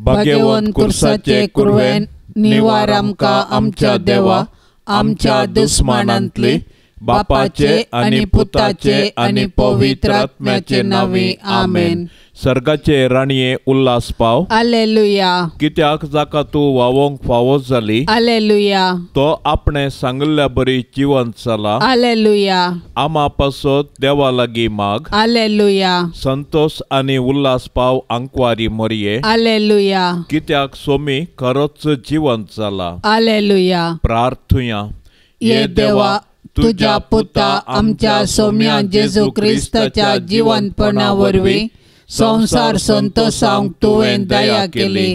भाग्यवंत कुर्साचे कुरवेन निवार आमकां आमच्या देवा आमच्या दुस्मानांतली बापाचे आनी पुताचे आनी पवित्र आत्म्याचे नांवी आमेन. सर्गाचे राणये उल्हास पाव. हालेलुया. कित्याक जाका तूं वावोंक फावो जाली. हालेलुया. तो आपणे सांगिल्ल्या बरी जिवंत जाला. हालेलुया. आमा पासत देवा लागीं माग. हालेलुया. संतोष आनी उल्हास पाव आंकवारी मोरये. हालेलुया. कित्याक सोमी खरोच जिवंत जाला. हालेलुया. प्रार्थुया. ये देवा तुज्या पुता आमच्या सोम्या जेजू क्रिस्ताच्या जिवंतपणा वरवीं संवसार संतोसावंक तुवें दया केली.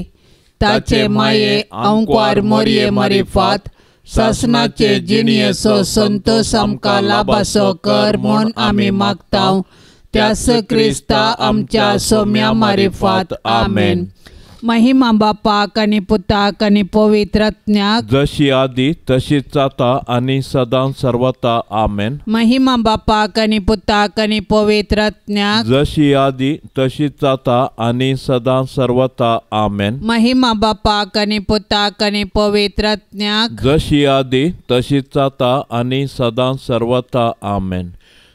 ताचे माये आंकवार मोरये मारिफात सासनाचे जिणयेचो संतोस आमकां लाभासो कर म्हूण आमी मागता त्यास क्रिस्ता आमच्या सोम्या मारिफात. आमेन. महिमा बापाक आनी पुताक आनी पवित्र आत्म्याक, जशी आदी तशीच आता आनी सदां सर्वता. आमेन. महिमा बापाक आनी पुताक आनी पवित्र आत्म्याक, जशी आदी तशीच आता आनी सदां सर्वता. आमेन. महिमा बापाक आनी पुताक आनी पवित्र आत्म्याक, जशी आदी तशीच आता आनी सदां सर्वता. आमेन.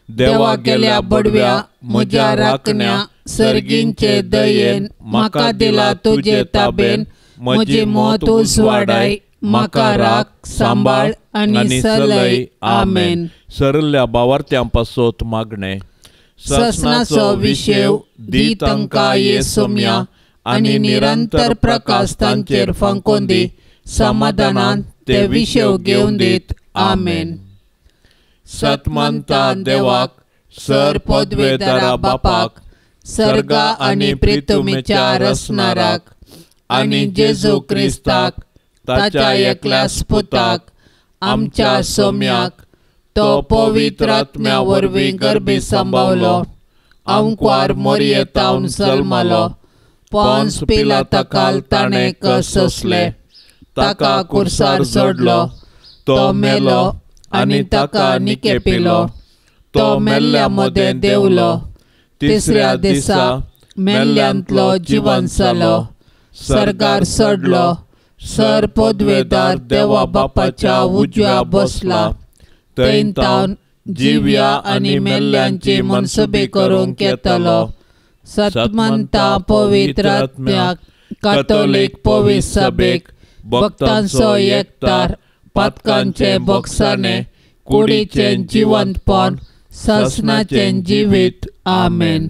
देवा गेल्या बडव्या म्हज्या राखण्या सर्गींचे दयेन म्हाका दिला तुजे ताबेन म्हजी मत उजवाडाय म्हाका राख सांबाळ आनी सलय. आमेन. सरल्या बावार्थ्यां पासत मागणें. ससनाचो विशेव दी तांकां ये सोम्या आनी निरंतर प्रकाश तांचेर फांकोवन दी समाधानान ते विशेव घेवन दीत. आमेन. सतमंता देवाक सर पदवेदारा बापाक सर्गा आनी प्रितुमेच्या रसनाराक आनी जेजू क्रिस्ताक ताच्या एकल्याच पुताक आमच्या सोम्याक तो पवित्र आत्म्या वरवीं गर्भी सांबावलो आंकवार मोरये तावन जल्मालो पोन्स पिलाताकाल ताणें कस सोंसले ताका कुर्सार जोडलो तो मेलो आनी ताका निकेपिलो तो मेल्ल्या मदें देंवलो तिसऱ्या दिसा मेल्ल्यांतलो जिवंत जालो सर्गार चडलो सर पदवेदार देवा बापाच्या उजव्या बसला थंय तावन जिव्या आनी मेल्ल्यांची मनसुबी करूंक येतलो. सतमंता पवित्र आत्म्याक कातोलीक पवित्र सभेक भक्तांचो एकतार पातकांचे बोगसाणे कुडीचें जिवंतपण सासनाचें जिवीत. आमेन.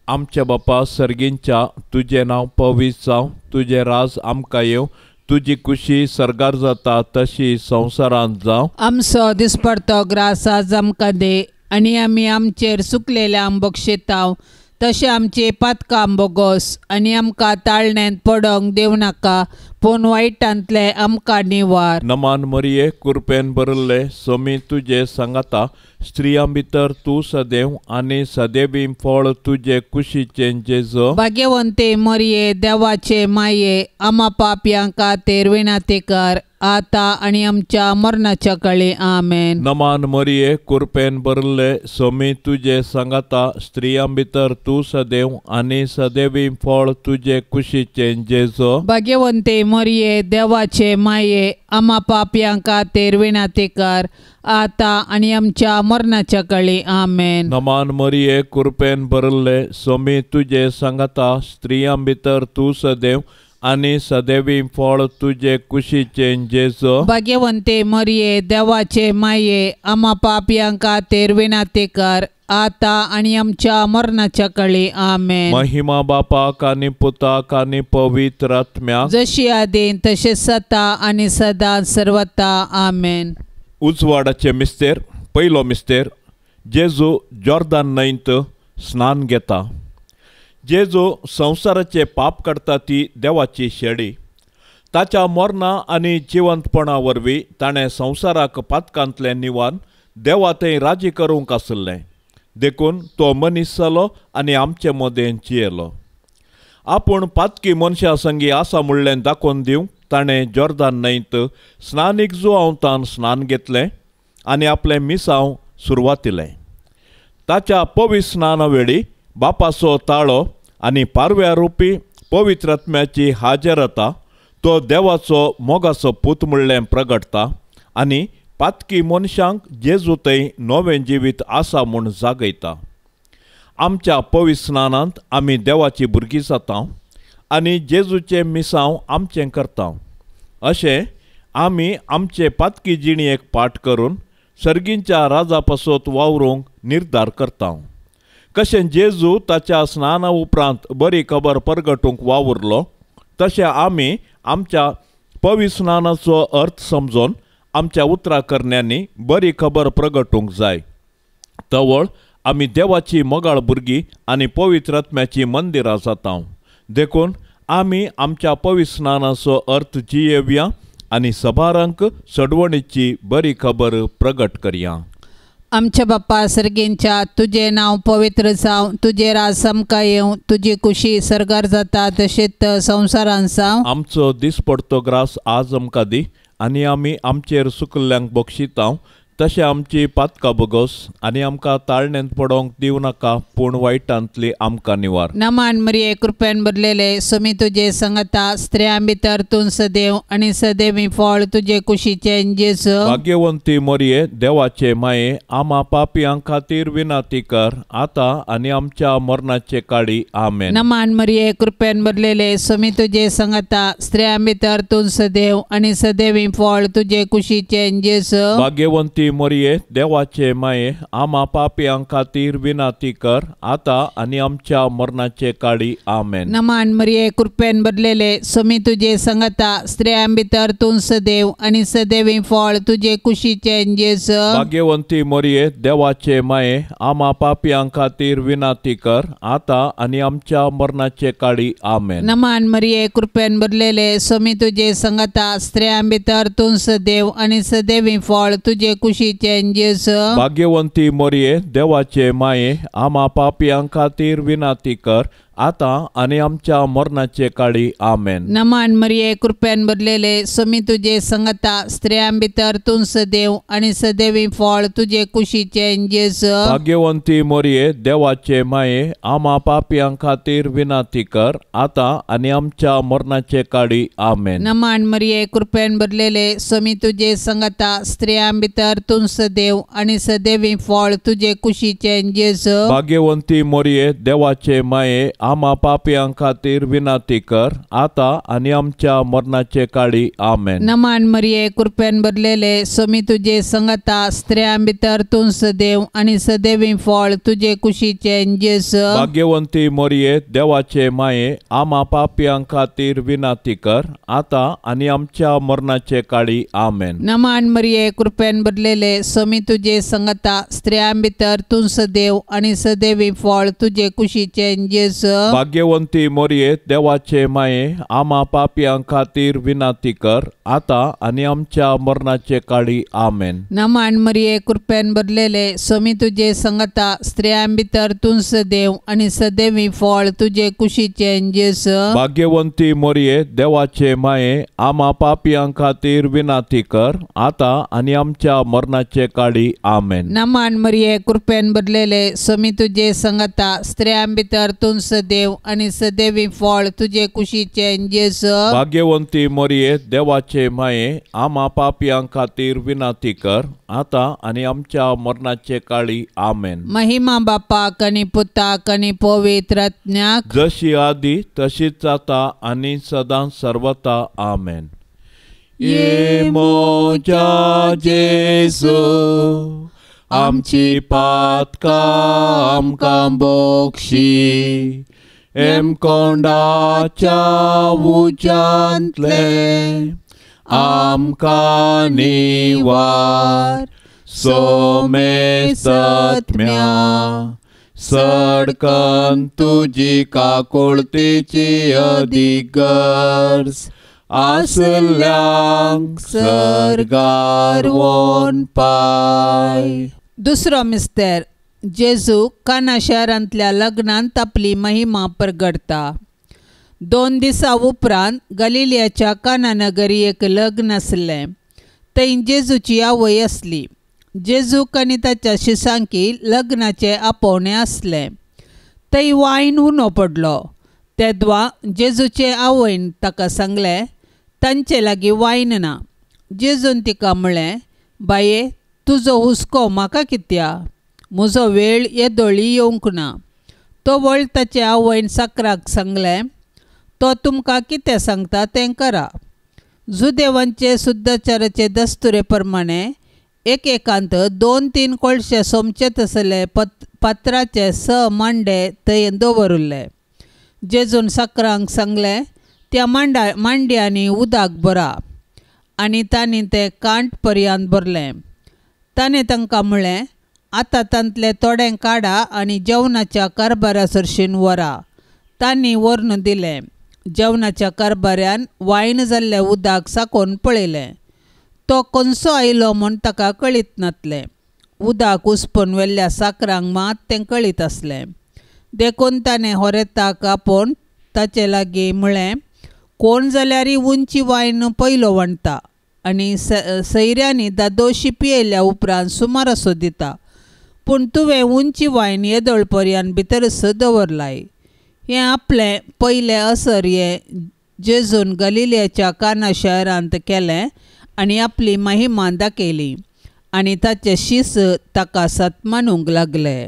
आमच्या बापा सर्गींच्या तुजें नांव पवित्र जावं, तुजें राज आमकां येवं, तुजी कुशी सर्गार जाता तशी संवसारांत जावं. आमचो दिसपडतो ग्रास आज आमकां दी आनी आमी आमचेर सुकलेल्यांक बक्षितांव तशें आमची पातकां बोगोस आनी आमकां ताळण्यांत पडोंक दिवं नाका पूण वायटांतलें आमकां निवार. नमान मरिये कुरपेन भरिल्ले सोमी तुजे सांगाता, स्त्रियां भितर तूं सदैव आनी सदैवी फळ तुजे कुशीचें जेजू. भाग्यवंते मरिये देवाचे माये आमा पापयां खातीर विनंती कर आता आनी आमच्या मरणाच्या काळी. आमेन. नमान मरिये कुरपेन भरिल्ले सोमी तुजे सांगाता, स्त्रियां भितर तूं सदैव आनी सदैवी फळ तुजे कुशीचें जेजू. भाग्यवंते मरिये देवाचे माये आमा पापयां खातीर विनंती कर आता आनी आमच्या मरणाच्या काळी. आमेन. नमान मरिये कुरपेन भरिल्ले सोमी तुजे सांगाता, स्त्रियां भितर तूं सदैव आनी सदैवी फळ तुजे कुशीचें जेजू. भाग्यवंते मरिये देवाचे माये आमा पापयां खातीर विनंती कर आता आनी आमच्या मरणाच्या काळी. आमेन. महिमा बापाक आनी पुताक आनी पवित्र आत्म्याक, जशी आदीं तशें सता आनी सदां सर्वता. आमेन. उजवाडाचे मिस्तेर. पयलो मिस्तेर, जेजू जॉर्दान न्हंयत स्नान घेता. जेजू संवसाराचे पाप काडटा ती देवाची शेडी. ताच्या मरणा आनी जिवंतपणा वरवीं ताणें संवसाराक पातकांतलें निवान देवा थंय राजी करूंक आशिल्लें, देखून तो मनीस जालो आनी आमचे मदें जियेलो. आपूण पातकी मनशां संगी आसा म्हणलें दाखोवन दिवंक ताणें जॉर्दान न्हंयत स्नानीक जुआंवतान स्नान घेतलें आनी आपलें मिसांव सुरवातिलें. ताच्या पवित्र स्नाना वेळी बापाचो ताळो आनी पारव्या रुपी पवित्र आत्म्याची हाजरता तो देवाचो मोगाचो पूत म्हणलें प्रगटता आनी पातकी मनशांक जेजू थंय नवें जिवीत आसा म्हूण जागयता. आमच्या पवित्र स्नानांत आमी देवाची भुरगीं जाता आनी जेजूचें मिसांव आमचें करता. अशें आमी आमचे पातकी जिणेक पाठ करून सर्गींच्या राजा पासत वावरूंक निर्धार करता. कशें जेजू ताच्या स्नाना उपरांत बरी खबर परगटूंक वावुरलो तशें आमी आमच्या पवित्र स्नानाचो अर्थ समजून आमच्या उतरा करण्यांनी बरी खबर प्रगटूंक जाय. तवळ आमी देवाची मोगाळ भुरगीं आनी पवित्र आत्म्याची मंदिरां जाता. देखून आमी आमच्या पवित्र स्नानाचो अर्थ जियेवया आनी सभारांक सडवणीची बरी खबर प्रगट करया. आमच्या बाप्पा सर्गींच्या तुजें नांव पवित्र जावं, तुजें राज आमकां येवं, तुजी कुशी सर्गार जाता तशेंच संवसारान जावं. आमचो दिसपडतो ग्रास आज आमकां दी आनी आमी आमचेर सुकल्ल्यांक बक्षितांव तशें आमची पातकां बोगस आनी आमकां ताळण्यांत पडोवंक दिवं नाका पूण वायटांतली आमकां निवार. नमान मरिये कृपेन भरलेले सुमी तुजे संगता, स्त्रियां भितर तूं सदैव आनी सदैवी फळ तुजे कुशीचें जेजू. भाग्यवंती मरिये देवाचे माये आमा पापयां खातीर विनंती कर आतां आनी आमच्या मरणाचे काळी. आमेन. नमान मरिये कृपेन भरलेले सुमी तुजे संगता, स्त्रियां भितर तूं सदैव आनी सदैवी फळ तुजे कुशीचें जेजू. भाग्यवंती मरिये देवाचे माये आमा पापयां खातीर विनंती कर आतां आनी आमच्या मरणाचे काळी. आमेन. नमान मरिये कृपेन भरलेले सुमी तुजे संगता, स्त्रियां भितर तूं सदैव आनी सदैवी फळ तुजे कुशीचें जेजू. भाग्यवंती मरिये देवाचे माये आमा पापयां खातीर विनंती कर आतां आनी आमच्या मरणाचे काळी. आमेन. नमान मरिये कृपेन भरलेले सुमी तुजे संगता, स्त्रियां भितर तूं सदैव आनी सदैवी फळ तुजे कुशीचें जेजू. भाग्यवंती मरिये देवाचे माये आमा पापयां खातीर विनंती कर आतां आनी आमच्या मरणाचे काळी. आमेन. नमान मरिये कृपेन भरलेले सुमी तुजे संगता, स्त्रियां भितर तूं सदैव आनी सदैवी फळ तुजे कुशीचें जेजू. भाग्यवंती मरिये देवाचे माये आमा पापयां खातीर विनंती कर आतां आनी आमच्या मरणाचे काळी. आमेन. नमान मरिये कृपेन भरलेले सुमी तुजे संगता, स्त्रियां भितर तूं सदैव आनी सदैवी फळ तुजे कुशीचें जेजू. भाग्यवंती मरिये देवाचे माये आमा पापयां खातीर विनंती कर आतां आनी आमच्या मरणाचे काळी. आमेन. नमान मरिये कृपेन भरलेले सुमी तुजे संगता, स्त्रियां भितर तूं सदैव आनी सदैवी फळ तुजे कुशीचें जेजू. भाग्यवंती मरिये देवाचे माये आमा पापयां खातीर विनंती कर आतां आनी आमच्या मरणाचे काळी. आमेन. नमान मरिये कृपेन भरलेले सुमी तुजे संगता, स्त्रियां भितर तूं सदैव आनी सदैवी फळ तुजे कुशीचें जेजू. भाग्यवंती मरिये देवाचे माये आमा पापयां खातीर विनंती कर आतां आनी आमच्या मरणाचे काळी. आमेन. नमान मरिये कृपेन भरलेले सुमी तुजे संगता, स्त्रियां भितर तूं सदैव आनी सदैवी फळ तुजे कुशीचें जेजू. भाग्यवंती मरिये देवाचे माये आमा पापयां खातीर विनंती कर आतां आनी आमच्या मरणाचे काळी. आमेन. नमान मरिये कृपेन भरलेले सुमी तुजे संगता, स्त्रियां भितर तूं सदैव आनी सदैवी फळ तुजे कुशीचें जेजू. भाग्यवंती मरिये देवाचे माये आमा पापयां खातीर विनंती कर आतां आनी आमच्या मरणाचे काळी. आमेन. महिमा बापाक आनी पुताक आनी पवित्र आत्म्याक, जशी आदी तशीच आतां आनी सदां सर्वता. आमेन. ये म्हज्या जेजू आमची पातकां आमकां बक्षी, एमकोंडाच्या उज्यांतले आमकां निवार, सोमेसत्म्या सडकन तुजी काकुळतेची अदीक गरज आसल्यांक सर्गार वोन पाय. दुसरो मिस्तेर जेजू काना शहरांतल्या लग्नांत आपली महिमा परगडता. 2 दिसां उपरांत गलिलियाच्या काना नगरी एक लग्न आसलें. थंय जेजूची आवय आसली. जेजूक आनी ताच्या शिसांकी लग्नाचें आपोवणें आसलें. थंय वायन उणो पडलो. तेद्वा जेजूचे आवयन ताका सांगलें, तांचे लागीं वायन ना. जेजून तिका म्हळें, बाये, तुजो हुस्को म्हाका कित्या? म्हजो वेळ येदोळी येवंक ना. तो वळ ताचे आवयन साकराक सांगलें, तो तुमकां कितें सांगता तें करा. जुदेवांचे शुद्धाचाराचे दस्तुरे प्रमाणे एकेकांत 2-3 कोळशे सोमचे तसले पात्राचे 6 मांडे थंय दवरिल्ले. जेजून साकरांक सांगलें, त्या मांड्यांनी उदक भरा. आनी तांणी तें कांठ पर्यंत भरलें. ताणें तांकां म्हळें, आतां तांतलें थोडें काडा आनी जेवणाच्या कारभारा सरशीन व्हरा. तांणी व्हरून दिलें. जेवणाच्या कारभाऱ्यान वायन जाल्लें उदक साकोवन पळयलें. तो खंयचो आयलो म्हूण ताका कळीत नासलें. उदक उसपून व्हेल्ल्या साकरांक मात तें कळीत आसलें. देखून ताणें होरेताक आपोवन ताचे लागीं म्हळें, कोण जाल्यारय उंची वायन पयलो वणटा आनी सैऱ्यांनी दादोशी पियेल्या उपरांत सुमारासो दिता, पूण तुवें उंची वायन येदोळ पर्यंत भितरच दवरलाय. हें आपलें पयलें असर हें जेजून गलिलियाच्या काना शहरांत केलें आनी आपली महिमा दाखयली आनी ताचे शीस ताका सत्मानूंक लागले.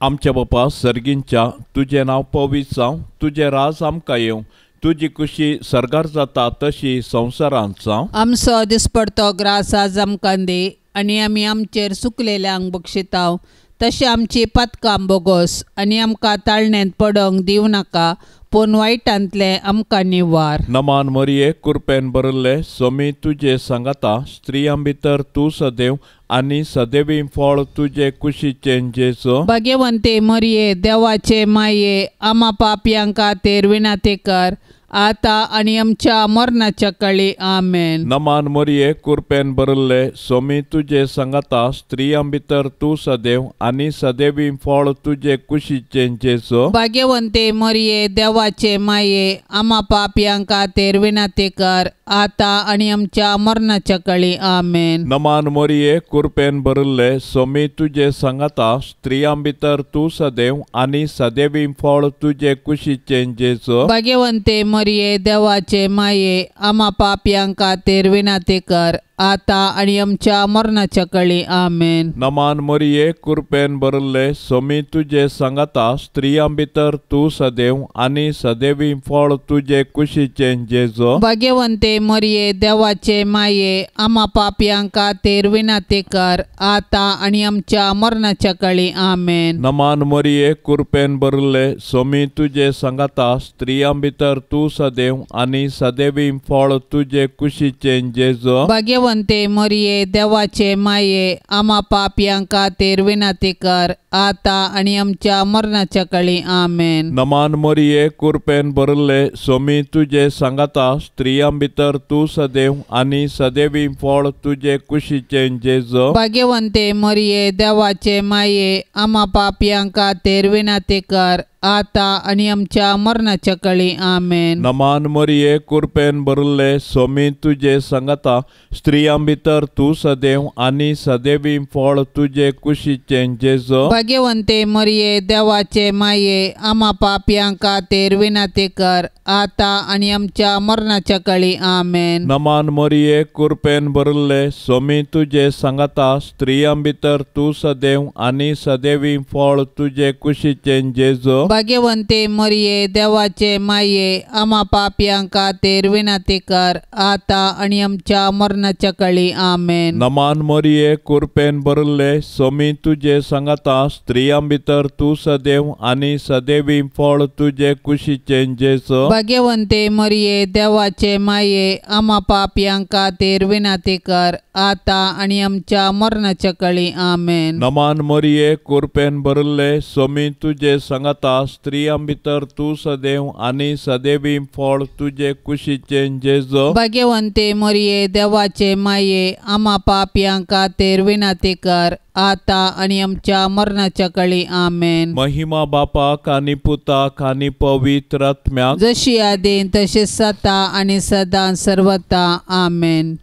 आमच्या बापा सर्गींच्या, तुजें नांव पवित्र जावं, तुजें राज आमकां येवं, तुजी खुशी सर्गार जाता तशी संवसारांत जावं. आमचो दिसपडतो ग्रास आज आमकां दी आनी आमी आमचेर सुकलेल्यांक बक्षिताव तशें आमची पातकां बोगोस आनी आमकां ताळण्यांत पडोंक दिवं नाका, पूण वायटांतलें आमकां निवार. नमान मरिये, कुरपेन भरिल्ले, सोमी तुजे सांगाता, स्त्रियां भितर तूं सदैव आनी सदैवी फळ तुजे कुशीचें जेजू. भाग्यवंते मरिये, देवाचे माये, आमा पापयां खातीर विनंती कर, आतां आनी आमच्या मरणाच्या काळी. आमेन. नमान मरिये, कुरपेन भरिल्ले, सोमी तुजे सांगाता, स्त्रियां भितर तूं सदैव आनी सदैवी फळ तुजे कुशीचें जेजू. भाग्यवंते मरिये, देवाचे माये, आमा पापयां खातीर विनंती कर, आतां आनी आमच्या मरणाच्या काळी. आमेन. नमान मरिये, कुरपेन भरिल्ले, सोमी तुजे सांगाता, स्त्रियां भितर तूं सदैव आनी सदैवी फळ तुजे कुशीचें जेजू. भाग्यवंते मरिये, देवाचे माये, आमा पापयां खातीर विनंती कर, आतां आनी आमच्या मरणाच्या काळी. आमेन. नमान मरिये, कुरपेन भरिल्ले, सोमी तुजे सांगाता, स्त्रियां भितर तूं सदैव आनी सदैवी फळ तुजे कुशीचें जेजू. भाग्यवंते मरिये, देवाचे माये, आमा पापयां खातीर विनंती कर, आतां आनी आमच्या मरणाच्या काळी. आमेन. नमान मरिये, कुरपेन भरिल्ले, सोमी तुजे सांगाता, स्त्रियां भितर तूं सदैव आनी सदैवी फळ तुजे कुशीचें जेजू. भाग्यवंते मरिये, देवाचे माये, आमा पापयां खातीर विनंती कर, आतां आनी आमच्या मरणाच्या काळी. आमेन. नमान मरिये, कुरपेन भरिल्ले, सोमी तुजे सांगाता, स्त्रियां भितर तूं सदैव आनी सदैवी फळ तुजे कुशीचें जेजू. भाग्यवंते मरिये, देवाचे माये, आमा पापयां खातीर विनंती कर, आतां आनी आमच्या मरणाच्या काळी. आमेन. नमान मरिये, कुरपेन भरिल्ले, सोमी तुजे सांगाता, स्त्रियां भितर तूं सदैव आनी सदैवी फळ तुजे कुशीचें जेजू. भाग्यवंते मरिये, देवाचे माये, आमा पापयां खातीर विनंती कर, आतां आनी आमच्या मरणाच्या काळी. आमेन. नमान मरिये, कुरपेन भरिल्ले, सोमी तुजे सांगाता, स्त्रियां भितर तूं सदैव आनी सदैवी फळ तुजे कुशीचें जेजू. भाग्यवंते मरिये, देवाचे माये, आमा पापयां खातीर विनंती कर, आतां आनी आमच्या मरणाच्या काळी. आमेन. नमान मरिये, कुरपेन भरिल्ले, सोमी तुजे सांगाता, स्त्रियां भितर तूं सदैव आनी सदैवी फळ तुजे कुशीचें जेजू. भाग्यवंते मरिये, देवाचे माये, आमा पापयां खातीर विनंती कर, आतां आनी आमच्या मरणाच्या काळी. आमेन. नमान मरिये, कुरपेन भरिल्ले, सोमी तुजे सांगाता, स्त्रियां भितर तूं सदैव आनी सदैवी फळ तुजे कुशीचें जेजू. भाग्यवंते मरिये, देवाचे माये, आमा पापयां खातीर विनंती कर, आतां आनी आमच्या मरणाच्या काळी. आमेन. महिमा बापाक आनी पुताक आनी पवित्र आत्म्याक, जशी आदीं तशी सता आनी सदां सर्वता. आमेन.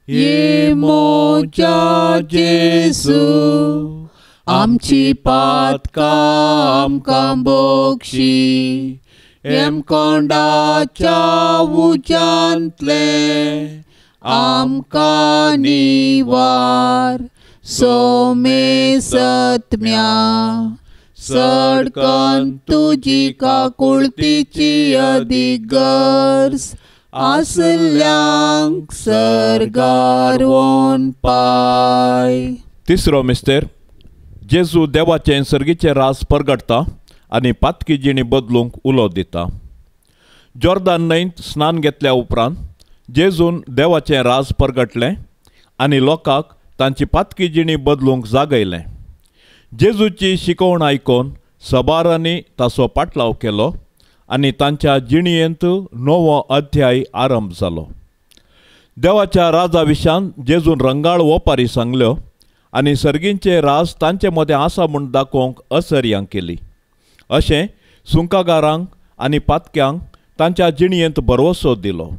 ये मोजा जेजू, आमची पातकां आमकां बोगशी, हेमकोंडाच्या उज्यांतले आमकां निवार सोमेसत्म्या सडकन तुजी काकुळतीची अदीक गरज आसल्यांक सर्गार वोन पाय. तिसरो मिस्तेर जेजू देवाचें सर्गीचें राज परगटता आनी पातकी जिणी बदलूंक उलो दिता. जॉर्दान न्हंयत स्नान घेतल्या उपरांत जेजून देवाचें राज परगटलें आनी लोकांक तांची पातकी जिणी बदलूंक जागयलें. जेजूची शिकवण आयकून सबारांनी ताचो पाटलाव केलो आनी तांच्या जिणयेंत नवो अध्याय आरंभ जालो. देवाच्या राजा विशान जेजून रंगाळ ओपारी सांगल्यो आनी सर्गींचे राज तांचे मदें आसा म्हूण दाखोवंक असर्यां केली. अशें सुंकागारांक आनी पातक्यांक तांच्या जिणयेंत भरवसो दिलो.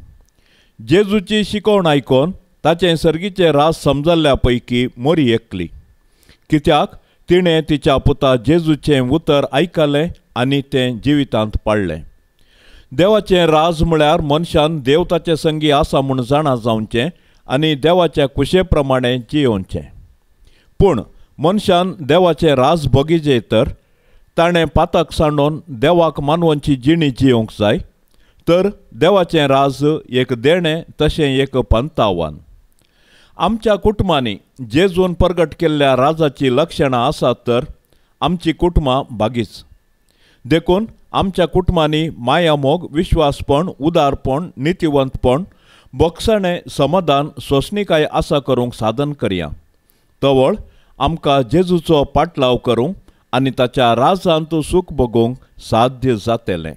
जेजूची शिकवण आयकून ताचें सर्गीचें राज समजल्ल्या पैकी मोरी एकली, कित्याक तिणें तिच्या पुता जेजूचें उतर आयकलें आनी तें जिवितांत पाळ्ळें. देवाचें राज म्हळ्यार मनशान देव ताचे संगी आसा म्हूण जाणा जावचें आनी देवाच्या कुशे प्रमाणें जियोवचें. पूण मनशान देवाचें राज भोगीजे तर ताणें पातक सांडून देवाक मानवनची जिणी जियोवंक जाय. तर देवाचें राज एक देणें तशें एक पंतावान. आमच्या कुटुंबांनी जेजून परगट केल्ल्या राजाची लक्षणां आसात तर आमची कुटुंबां बागीच. देखून आमच्या कुटुंबांनी मायामोग, विश्वासपण, उदारपण, नितिवंतपण, बोगसणें, समाधान, सोंसणीकाय आसा करूंक साधन करया. तवळ आमकां जेजूचो पाटलाव करूंक आनी ताच्या राजांत सूख भोगूंक साध्य जातलें.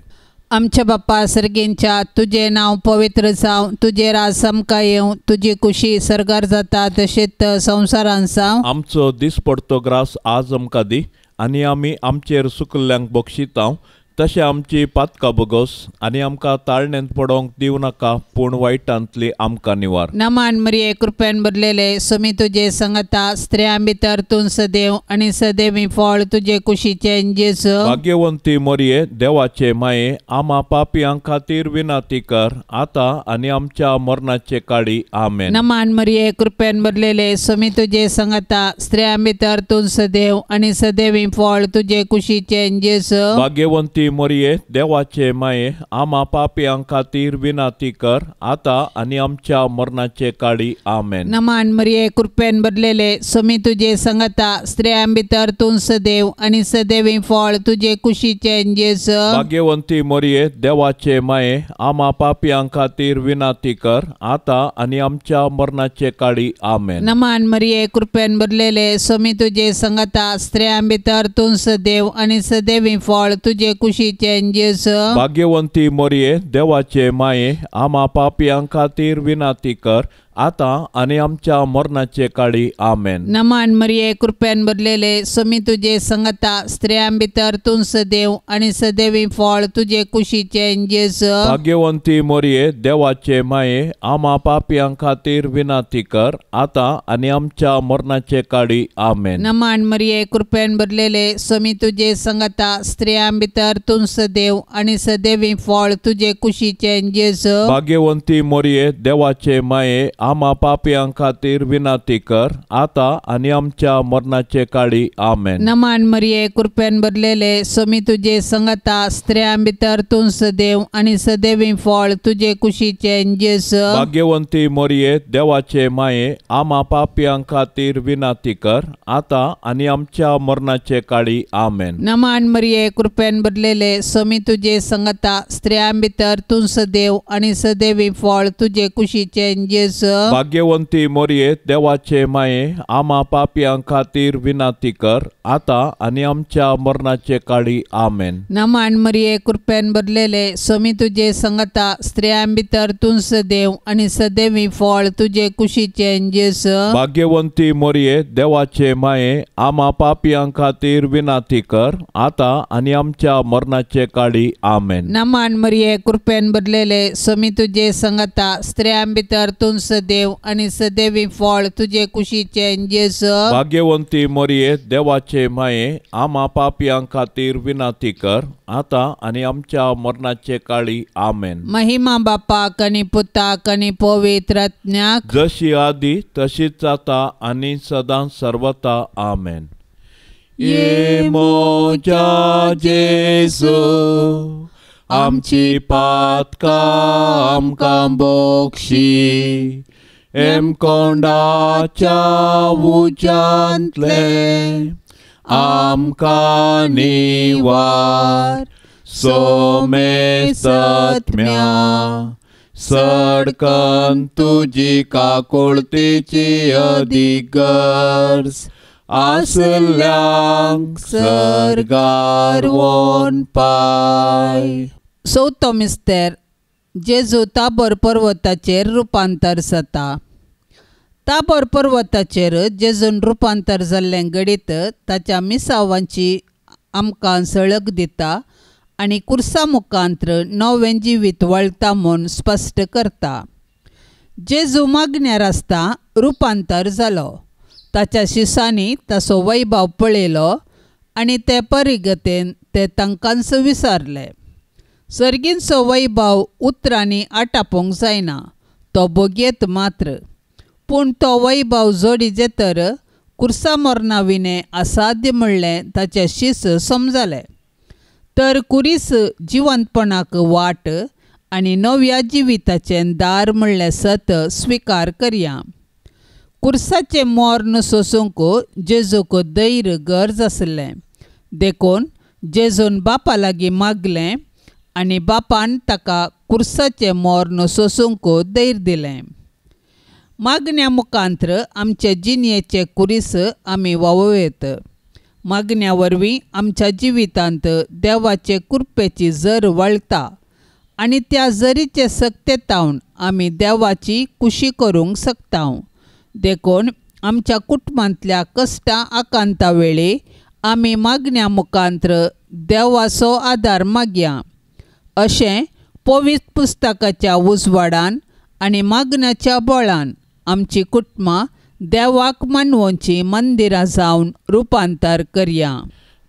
आमच्या बाप्पा सर्गींच्या तुजें नांव पवित्र जावं, तुजें राज आमकां येवं, तुजी कुशी सर्गार जाता तशेंच संवसारान जावं. आमचो दिसपडतो ग्रास आज आमकां दी आनी आमी आमचेर सुकल्ल्यांक बक्षितांव तशें आमची पातकां भोगोस आनी आमकां ताळण्यांत पडोवंक दिवं नाका, पूण वायटांतली आमकां निवार. नमान मरिये, कृपेन भरलेले, सुमी तुजे संगता, स्त्रियां भितर तूं सदैव आनी सदैवी फळ तुजे कुशीचें जेजू. भाग्यवंती मरिये, देवाचे माये, आमा पापयां खातीर विनंती कर आतां आनी आमच्या मरणाचे काळी. आमेन. नमान मरिये, कृपेन भरलेले, सुमी तुजे संगता, स्त्रियां भितर तूं सदैव आनी सदैवी फळ तुजे कुशीचें जेजू. भाग्यवंती मरिये, देवाचे माये, आमा पापयां खातीर विनंती कर आतां आनी आमच्या मरणाचे काळी. आमेन. नमान मरिये, कृपेन भरलेले, सुमी तुजे संगता, स्त्रियां भितर तूं सदैव आनी सदैवी फळ तुजे कुशीचें जेजू. भाग्यवंती मरिये, देवाचे माये, आमा पापयां खातीर विनंती कर आतां आनी आमच्या मरणाचे काळी. आमेन. नमान मरिये, कृपेन भरलेले, सुमी तुजे संगता, स्त्रियां भितर तूं सदैव आनी सदैवी फळ तुजे कुशीचें जेजू. भाग्यवंती मरिये, देवाचे माये, आमा पापयां खातीर विनंती कर आतां आनी आमच्या मरणाचे काळी. आमेन. नमान मरिये, कृपेन भरलेले, सुमी तुजे संगता, स्त्रियां भितर तूं सदैव आनी सदैवी फळ तुजे कुशीचें जेजू. भाग्यवंती मरिये, देवाचे माये, आमा पापयां खातीर विनंती कर आतां आनी आमच्या मरणाचे काळी. आमेन. नमान मरिये, कृपेन भरलेले, सुमी तुजे संगता, स्त्रियां भितर तूं सदैव आनी सदैवी फळ तुजे कुशीचें जेजू. भाग्यवंती मरिये, देवाचे माये, आमा पापयां खातीर विनंती कर आतां आनी आमच्या मरणाचे काळी. आमेन. नमान मरिये, कृपेन भरलेले, सुमी तुजे संगता, स्त्रियां भितर तूं सदैव आनी सदैवी फळ तुजे कुशीचें जेजू. भाग्यवंती मरिये, देवाचे माये, आमा पापयां खातीर विनंती कर आतां आनी आमच्या मरणाचे काळी. आमेन. नमान मरिये, कृपेन भरलेले, सुमी तुजे संगता, स्त्रियां भितर तूं सदैव आनी सदैवी फळ तुजे कुशीचें जेजू. भाग्यवंती मरिये, देवाचे माये, आमा पापयां खातीर विनंती कर आतां आनी आमच्या मरणाचे काळी. आमेन. नमान मरिये, कृपेन भरलेले, सुमी तुजे संगता, स्त्रियां भितर तूं सदैव आनी सदैवी फळ तुजे कुशीचें जेजू. भाग्यवंती मरिये, देवाचे माये, आमा पापयां खातीर विनंती कर आतां आनी आमच्या मरणाचे काळी. आमेन. नमान मरिये, कृपेन भरलेले, सुमी तुजे संगता, स्त्रियां भितर तूं सदैव सदैव आनी सदैवी फळ तुजे कुशीचें जेजू। भाग्यवंती मरिये देवाचे माये आमा पापयां खातीर विनंती कर आतां आनी आमच्या मरणाचे काळी। आमेन। महिमा बापाक आनी पुताक आनी पवित्र आत्म्याक, जशी आदी तशीच आतां आनी सदां सर्वता। आमेन। ये मोजा जेजू आमची पातकां आमकां बक्षी, एमकोंडाच्या उज्यांतले आमकां निवार, सोमेसत्म्या सडकन तुजी काकुळतीची अदीक गरज आसल्यांक सर्गार वोन पाय। चवथो मिस्तेर जेजू ताबोर पर्वताचेर रुपांतर जाता। ताबोर पर्वताचेर जेजून रुपांतर जाल्लें घडीत ताच्या मिसावांची आमकां सळक दिता आनी कुर्सा मुखांत्र नवें जिवीत वळटा म्हूण स्पश्ट करता। जेजू मागण्यार आसता रुपांतर जालो, ताच्या शिसांनी ताचो वैभव पळयलो आनी ते परिगतेन ते तांकांच विसरले। सर्गींचो वैभव उतरांनी आटापूंक जायना, तो भोगयेत मात्र, पूण तो वैभव जोडीजे तर कुर्सा मरणा विणें असाध्य म्हणलें ताचें शीस समजलें। तर कुरीस जिवंतपणाक वाट आनी नव्या जिविताचें दार म्हणलें सत स्विकार करया। कुर्साचें मर्ण सोसूंक जेजूक धैर्य गरज आसलें, देखून जेजून बापा लागीं मागलें आनी बापान ताका कुर्साचें मर्ण सोसूंक धैर्य दिलें। मागण्या मुखांत्र आमचे जिणेचे कुरीस आमी वावयत। मागण्या वरवीं आमच्या जिवितांत देवाचे कृपेची जर वळटा आनी त्या जरीचे सक्तेतावन आमी देवाची कुशी करूंक शकता। देखून आमच्या कुटुंबांतल्या कश्टां आकांता वेळी आमी मागण्या मुखांत्र देवाचो आदार मागया। अशें पवित्र पुस्तकाच्या उजवाडान आनी मागण्याच्या बळान आमची कुटुंबां देवाक मानवची मंदिरां जावन रुपांतर करया।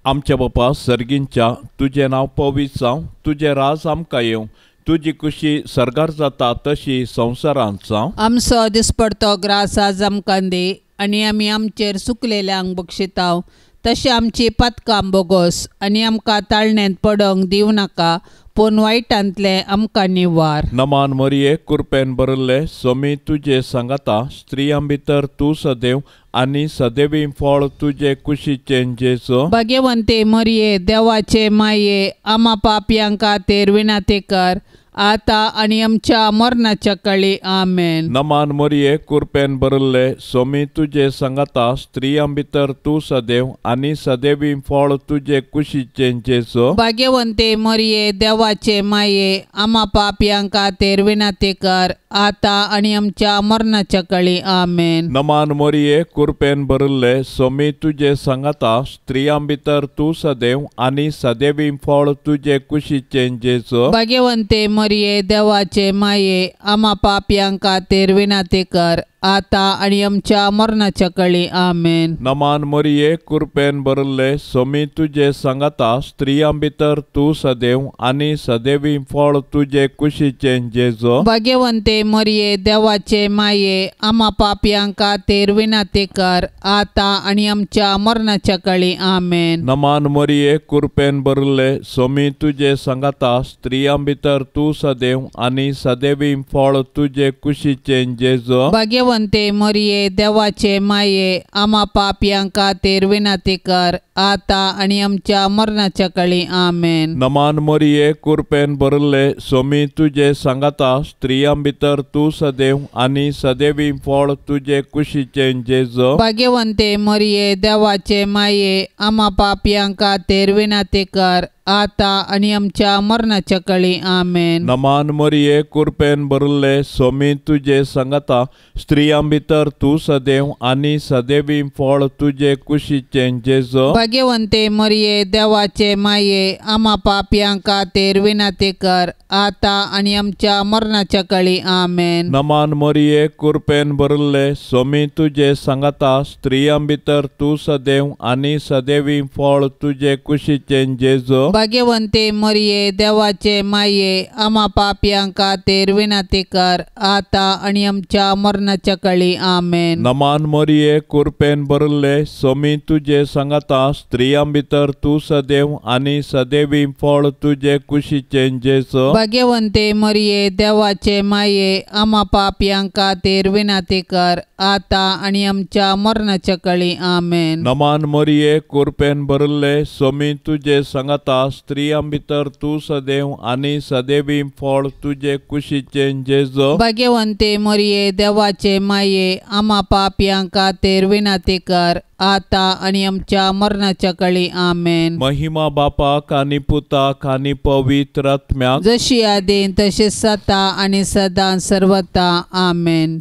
आमच्या बापा सर्गींच्या तुजें नांव पवित्र जावं, तुजें राज आमकां येवं, तुजी कुशी सर्गार जाता तशी संवसारांत जावं। आमचो दिसपडतो ग्रास आज आमकां दी आनी आमी आमचेर सुकलेल्यांक बक्षिताव तशें आमची पातकां बोगोस आनी आमकां ताळण्यांत पडोंक दिवं नाका, पूण वायटांतलें आमकां निवार। नमान मरिये कृपेन भरिल्ले स्वामी तुजे सांगाता, स्त्रियां भितर तूं सदैव आनी सदैवी फळ तुजे कुशीचें जेजू। भाग्यवंते मरिये देवाचे माये आमा पापयां खातीर विनंती कर आतां आनी आमच्या मरणाच्या काळी। आमेन। नमान मरिये कृपेन भरिल्ले स्वामी तुजे सांगाता, स्त्रियां भितर तूं सदैव आनी सदैवी फळ तुजे कुशीचें जेजू। भाग्यवंते मरिये देवाचे माये आमा पापयां खातीर विनंती कर आतां आनी आमच्या मरणाच्या काळी। आमेन। नमान मरिये कृपेन भरिल्ले स्वामी तुजे सांगाता, स्त्रियां भितर तूं सदैव आनी सदैवी फळ तुजे कुशीचें जेजू। भाग्यवंते मरिये देवाचे माये आमा पापयां खातीर विनंती कर आतां आनी आमच्या मरणाच्या काळी। आमेन। नमान मरिये कृपेन भरिल्ले स्वामी तुजे सांगाता, स्त्रियां भितर तूं सदैव आनी सदैवी फळ तुजे कुशीचें जेजू। भाग्यवंते मरिये देवाचे माये आमा पापयां खातीर विनंती कर आतां आनी आमच्या मरणाच्या काळी। आमेन। नमान मरिये कृपेन भरिल्ले स्वामी तुजे सांगाता, स्त्रियां भितर तूं सदैव आनी सदैवी फळ तुजे कुशीचें जेजू। भाग्यवंते मरिये देवाचे माये आमा पापयां खातीर विनंती कर आतां आनी आमच्या मरणाच्या काळी। आमेन। नमान मरिये कृपेन भरिल्ले स्वामी तुजे सांगाता, स्त्रियां भितर तूं सदैव आनी सदैवी फळ तुजे कुशीचें जेजू। भाग्यवंते मरिये देवाचे माये आमा पापयां खातीर विनंती कर आतां आनी आमच्या मरणाच्या कळी. आमेन. नमान मरिये, कुरपेन भरिल्ले, सोमी तुजे सांगाता, स्त्रियां भितर तूं सदैव आनी सदैवी फळ तुजे कुशीचें जेजू. भाग्यवंते मरिये, देवाचे माये, आमा पापयां खातीर विनंती कर, आतां आनी आमच्या मरणाच्या कळी. आमेन. नमान मरिये, कुरपेन भरिल्ले, सोमी तुजे सांगाता, स्त्रियां भितर तूं सदैव आनी सदैवी फळ तुजे कुशीचें जेजू. भाग्यवंते मरिये, देवाचे माये, आमा पापयां खातीर विनंती कर, आतां आनी आमच्या मरणाच्या कळी. आमेन. नमान मरिये, कुरपेन भरिल्ले, सोमी तुजे सांगाता, स्त्रियां भितर तूं सदैव आनी सदैवी फळ तुजे कुशीचें जेजू. भाग्यवंते मरिये, देवाचे माये, आमा पापयां खातीर विनंती कर, आतां आनी आमच्या मरणाच्या कळी. आमेन. नमान मरिये, कुरपेन भरिल्ले, सोमी तुजे सांगाता, स्त्रियां भितर तूं सदैव आनी सदैवी फळ तुजे कुशीचें जेजू. भाग्यवंते मरिये, देवाचे माये, आमा पापयां खातीर विनंती कर, आतां आनी आमच्या मरणाच्या कळी. आमेन. महिमा बापाक आनी पुताक आनी पवित्र आत्म्याक, जशी आदीं तशी सता आनी सदां सर्वता. आमेन.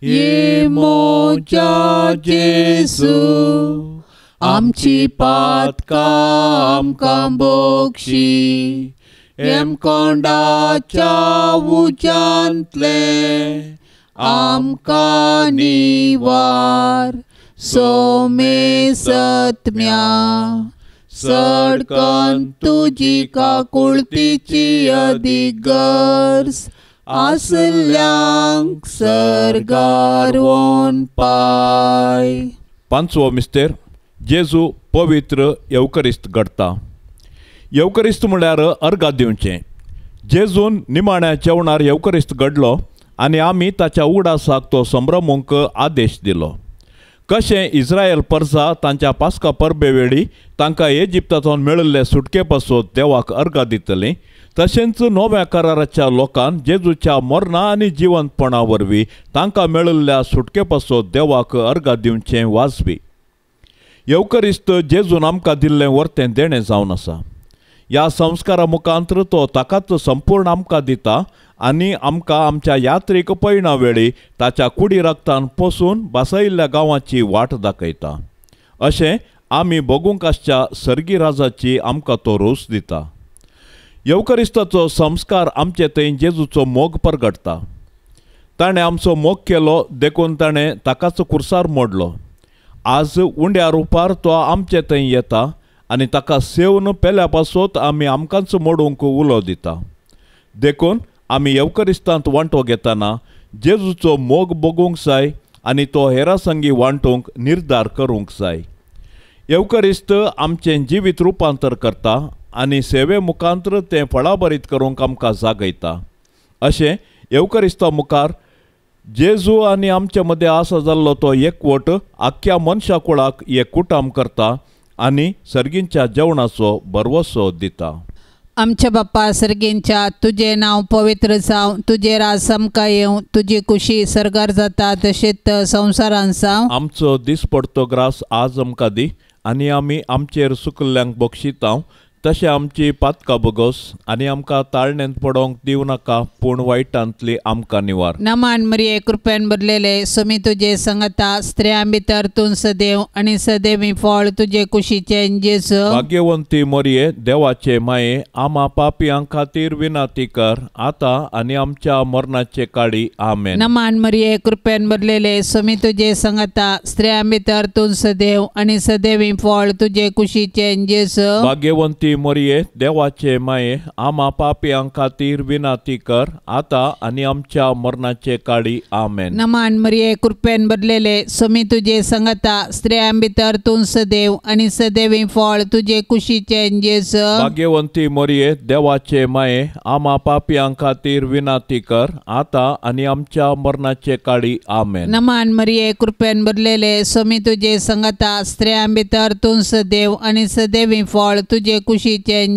ये मोजा जेजू, आमची पातकां आमकां बोगशी, हेमकोंडाच्या उज्यांतले आमकां निवार, सोमे सत्म्या सडकन तुजी काकुळतीची अदीक गरज आसल्यांक सर्गार वोन पाय. पांचवो मिस्तेर, जेजू पवित्र येवकरिस्त घडता. येवकरिस्त म्हळ्यार अर्गां दिवचें. जेजून निमाण्या जेवणार येवकरिस्त घडलो आनी आमी ताच्या उगडासाक तो संभ्रमूंक आदेश दिलो. कशें इस्रायल परसा तांच्या पास्का परबे वेळी तांकां इजिप्तांतल्यान मेळिल्ले सुटके पासत देवाक अर्गां दितलीं, तशेंच नव्या कराराच्या लोकान जेजूच्या मरणा आनी जिवंतपणा वरवीं तांकां मेळिल्ल्या सुटके पासत देवाक अर्गां दिवचें वाजवी. येवकरिस्त जेजून आमकां दिल्लें वर्तें देणें जावन आसा. ह्या संस्कारा मुखांत्र तो ताकाच संपूर्ण आमकां दिता आनी आमकां आमच्या यात्रेक पयणा वेळी ताच्या कुडी रक्तान पोसून बासयिल्ल्या गांवाची वाट दाखयता. अशें आमी भोगूंक आसच्या सर्गी राजाची आमकां तो रोस दिता. येवकरिस्ताचो संस्कार आमचे थंय जेजूचो मोग परगटता. ताणें आमचो मोग केलो देखून ताणें ताकाच कुर्सार मोडलो. आज उंड्या रुपार तो आमचे थंय येता आनी ताका सेवन पेल्या पासत आमी आमकांच मोडूंक उलो दिता. देखून आमी येवकरिस्तांत वांटो घेतना जेजूचो मोग भोगूंक जाय आनी तो हेरां संगी वांटूंक निर्धार करूंक जाय. येवकरिस्त आमचें जिवीत रुपांतर करता आनी सेवे मुखांत्र तें फळाभरीत करूंक आमकां जागयता. अशें येवकरिस्ता मुखार जेजू आनी आमचे मदें आसा जाल्लो तो एकवट आख्ख्या मनशा कुळाक एककुटाम करता आनी सर्गींच्या जेवणाचो भरवसो दिता. आमच्या बाप्पा सर्गींच्या, तुजें नांव पवित्र जावं, तुजें राज आमकां येवं, तुजी कुशी सर्गार जाता तशेंच संवसारान जावं. आमचो दिसपडतो ग्रास आज आमकां दी आनी आमी आमचेर सुकल्ल्यांक बक्षितांव तशें आमची पातकां बोगस आनी आमकां ताळण्यांत पडोवंक दिवं नाका, पूण वायटांतली आमकां निवार. नमान मरिये, कृपेन भरलेले, सुमी तुजे संगता, स्त्रियां भितर तूं सदैव आनी सदैवी फळ तुजे कुशीचें जेजू. भाग्यवंती मरिये, देवाचे माये, आमा पापयां खातीर विनंती कर, आतां आनी आमच्या मरणाचे काळी. आमेन. नमान मरिये, कृपेन भरलेले, सुमी तुजे संगता, स्त्रियां भितर तूं सदैव आनी सदैवी फळ तुजे कुशीचें जेजू. भाग्यवंती मरिये, देवाचे माये, आमा पापयां खातीर विनंती कर, आतां आनी आमच्या मरणाचे काळी. आमेन. नमान मरिये, कृपेन भरलेले, सुमी तुजे संगता, स्त्रियां भितर तूं सदैव आनी सदैवी फळ तुजे कुशीचें जेजू. भाग्यवंती मरिये, देवाचे माये, आमा पापयां खातीर विनंती कर, आतां आनी आमच्या मरणाचे काळी. आमेन. नमान मरिये, कृपेन भरलेले, सुमी तुजे संगता, स्त्रियां भितर तूं सदैव आनी सदैवी फळ तुजे कुशीचें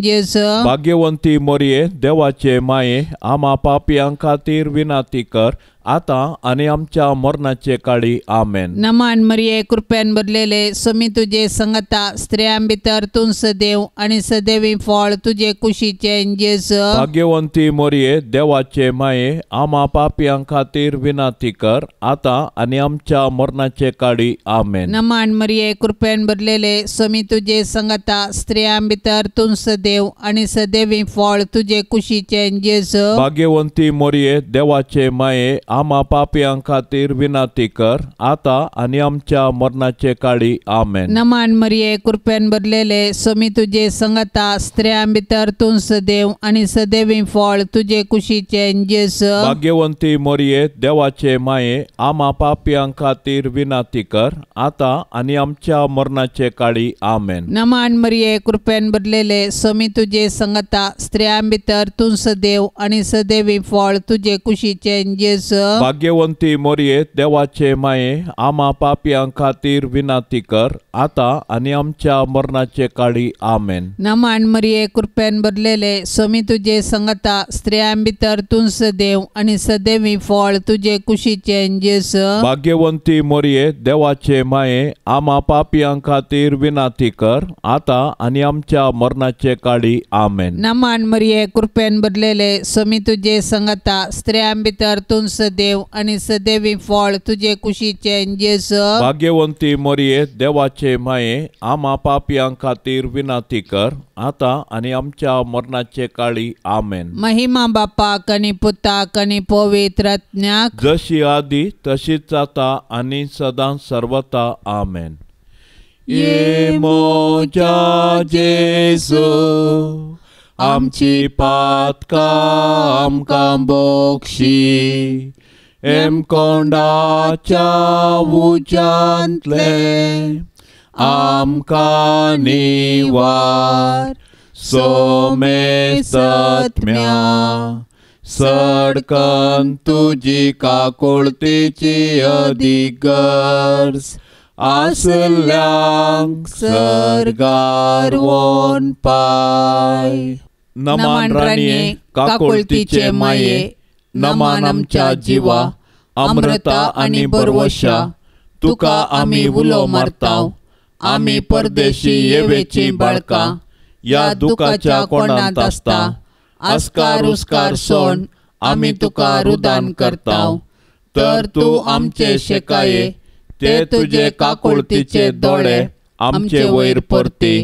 जेजू. भाग्यवंती मरिये, देवाचे माये, आमा पापयां खातीर विनंती कर, आतां आनी आमच्या मरणाचे काळी आमेन. नमान मरिये कृपेन भरलेले स्वामी तुजे संगता स्त्रियां भितर तूं सदैव आनी सदैवी फळ तुजे कुशीचे जेजू. भाग्यवंती मोरये देवाचे माये आमा पापयां खातीर विनंती कर आतां आनी आमच्या मरणाचे काळी आमेन. नमान मरिये कृपेन भरलेले स्वामी तुजे संगता स्त्रियां भितर तूं सदैव आनी सदैवी फळ तुजे कुशीचे जेजू. भाग्यवंती मोरये देवाचे माये आमा पापयां खातीर विनंती कर आतां आनी आमच्या मरणाचे काळी आमेन. नमान मरिये कृपेन भरलेले स्वामी तुजे संगता स्त्रियां भितर तूं सदैव आनी सदैवी फळ तुजे कुशीचे जेजू. भाग्यवंती मोरये देवाचे माये आमा पापयां खातीर विनंती कर आतां आनी आमच्या मरणाचे काळी आमेन. नमान मरिये कृपेन भरलेले स्वामी तुजे संगता स्त्रियां भितर तूं सदैव आनी सदैवी फळ तुजे कुशीचे जेजू. भाग्यवंती मोरये देवाचे माये आमा पापयां खातीर विनंती कर आतां आनी आमच्या मरणाचे काळी आमेन. नमान मरिये कृपेन भरलेले स्वामी तुजे संगता स्त्रियां भितर तूं सदैव आनी सदैवी फळ तुजे कुशीचे जेजू. भाग्यवंती मोरये देवाचे माये आमा पापयां खातीर विनंती कर आतां आनी आमच्या मरणाचे काळी आमेन. नमान मरिये कृपेन भरलेले स्वामी तुजे संगता स्त्रियां भितर तूं सदैव आनी सदैवी फळ तुजे कुशीचे जेजू. भाग्यवंती मोरये देवाचे माये आमा पापयां खातीर विनंती कर आतां आनी आमच्या मरणाचे काळी आमेन. महिमा बापाक आनी पुताक आनी पवित्र आत्म्याक, जशी आदी तशीच आतां आनी सदां सर्वता आमेन. ये मोजा जेजू आमची पातकां आमकां बोक्षी एमकोंडाच्या उज्यांतले आमकां निवार सोमेसत्म्या सडकन तुजी काकुळतीची अदीक गरज आसल्यांक सर्गार वोन पाय. नमान राणये काकुळतीचे माये नमान आमच्या जिवा अमृता आनी बरवशा तुका आमी उलो मारताव. आमी परदेशी येवेची बाळकां ह्या दुखाच्या कोणांत आसता आस्कार उस्कार सोण आमी तुका रुदान करताव. तर तूं आमचे शेकाये ते तुजे काकुळतीचे दोळे आमचे वयर परती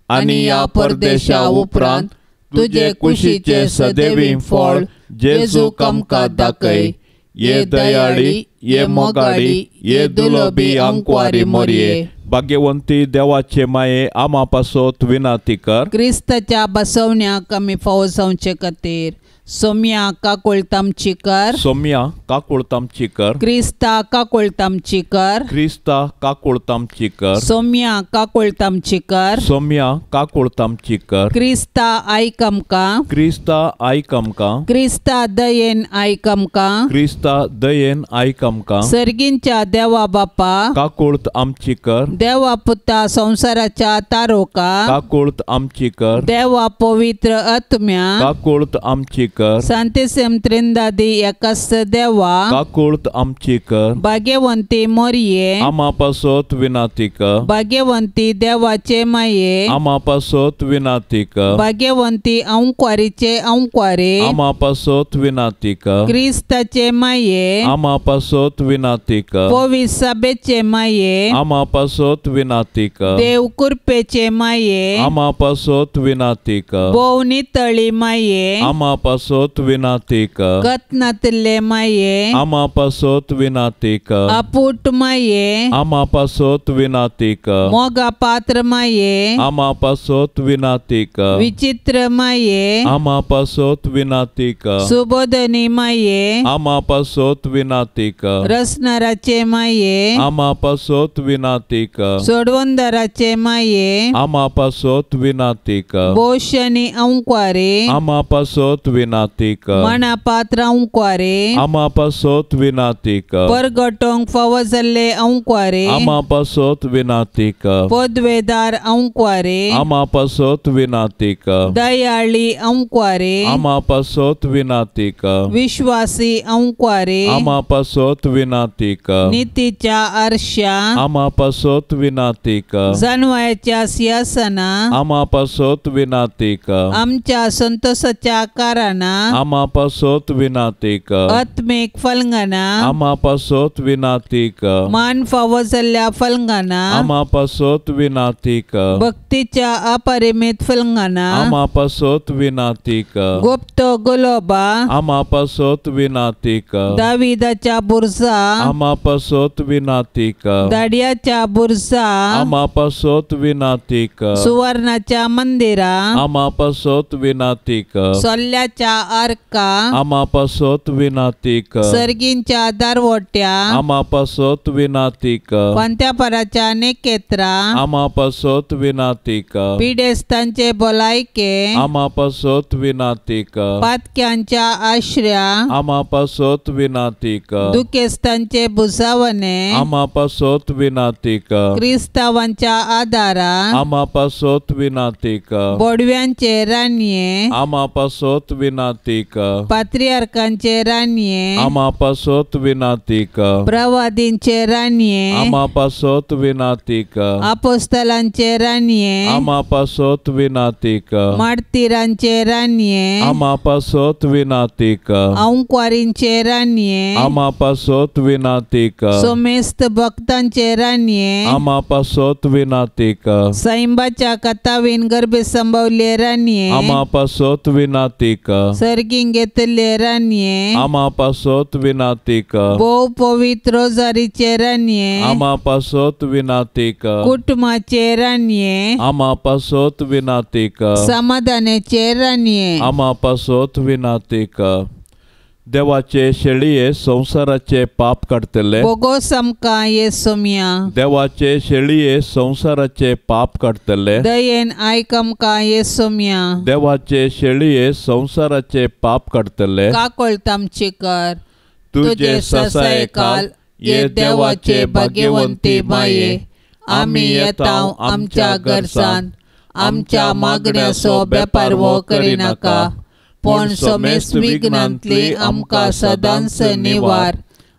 आनी ह्या परदेशा उपरांत तुजे कुशीचे सदैवी फळ जेजूक आमकां दाखय. ये दयाळी ये मोगाळी ये दुलबी अंकवारी मोरये. भाग्यवंती देवाचे माये आमा पासत विनंती कर. क्रिस्ताच्या बसवण्याक आमी फावो जावचे खातीर सोम्या काकुळतामची कर. सोम्या काकुळतामची कर. क्रिस्ता काकुळतामची कर. क्रिस्ता काकुळतामची कर. सोम्या काकुळतामची कर. सोम्या काकुळतामची कर. क्रिस्ता आयक आमकां. क्रिस्ता आयक आमकां. क्रिस्ता दयेन आयक आमकां. क्रिस्ता दयेन आयक आमकां. सर्गींच्या देवा बापा काकुळत आमची कर. देवा पुता संवसाराच्या तारोका काकुळत आमची कर. देवा पवित्र आत्म्या काकुळत आमची कर. सांतेसेम त्रिंदादी एकास देवा काकुळत आमची कर. भाग्यवंती मोरये आमा पासत विनंती कर. भाग्यवंती देवाचे माये आमा पासत विनंती कर. भाग्यवंती अंकवारीचे अंकवारे आमा पासत विनंती कर. क्रिस्ताचे माये आमा पासत विनंती कर. पविसाबेचे माये आमा पासत विनंती कर. देव कृपेचे माये आमा पासत विनंती कर. भोव नितळी माये आमा पासत विनंती कर. कतनातले माये आमा पासत विनंती कर. अपूट माये आमा पासत विनंती कर. मोगा पात्र माये आमा पासत विनंती कर. विचित्र माये आमा पासत विनंती कर. सुबोधनी माये आमा पासत विनंती कर. रसनाराचे माये आमा पासत विनंती कर. सोडवंदराचे माये आमा पासत विनंती कर. बोशनी अंकवारे आमा पासत विनंती विनातीक। मानापात्र अंकवारे आमा पासत विनातीक। परगटोंक फावो जाल्ले अंकवारे आमा पासत विनातीक। पदवेदार अंकवारे आमा पासत विनातीक। दयाळी अंकवारे आमा पासत विनातीक। विश्वासी अंकवारे आमा पासत विनातीक। नितीच्या आरशा आमा पासत विनातीक। जानवयाच्या सिंहासना आमा पासत विनातीक। आमच्या संतोषाच्या कारणा आमा पासत विनातीक। आत्मिक फलंगना आमा पासत विनातीक। मान फावो जाल्ल्या फलंगना आमा पासत विनातीक। भक्तीच्या अपरिमित फलंगना आमा पासत विनातीक। गुप्त गुलोबा आमा पासत विनातीक। दाविदाच्या बुरजा आमा पासत विनातीक। दाडियाच्या बुरजा आमा पासत विनातीक। सुवर्णाच्या मंदिरा आमा पासत विनातीक। सोल्ल्याच्या आर्का आमा पासत विनातीक। सर्गींच्या दारवट्या आमा पासत विनातीक। पंत्यापराच्या नेकेत्रा आमा पासत विनातीक। पिडेस्तांचे भलायके आमा पासत विनातीक। पातक्यांच्या आश्र्या आमा पासत विनातीक। दुखेस्तांचे बुजावणे आमा पासत विनातीक। क्रिस्तावांच्या आदारा आमा पासत विनातीक। बोडव्यांचे रानये आमा पासत विनातीक। पात्रियार्कांचे रानये आमा पासत विनातीक। प्रवादींचे रानये आमा पासत विनातीक। आपोस्तलांचे रानये आमा पासत विनातीक। मार्तीरांचे रानये आमा पासत विनातीक। अंकवारींचे रानये आमा पासत विनातीक। सोमेस्त भक्तांचे रानये आमा पासत विनातीक। सैंबाच्या कथावीन गर्भे संभवले रानये आमा पासत विनातीक। सर्गीं घेतले रानये आमा पासत विनातीक। भोव पवित्र रोजारीचे रानये आमा पासत विनातीक। कुटुंबाचे रानये आमा पासत विनातीक। समाधानाचे रानये आमा पासत विनातीक। देवाचे शेळये संवसाराचे पाप काडटले बोगोस आमकां येसोमिया। देवाचे शेळये संवसाराचे पाप काडटले दयेन आयक आमकां येसोमिया। देवाचे शेळये संवसाराचे पाप काडटले काकळत आमची कर। तुजे ससायकाल ये देवाचे भाग्यवंती माये आमी येता आमच्या गरजान आमच्या मागण्याचो बेपारवो करिनाका पण समेस्त विघ्नांतली आमकां सदांच निवार।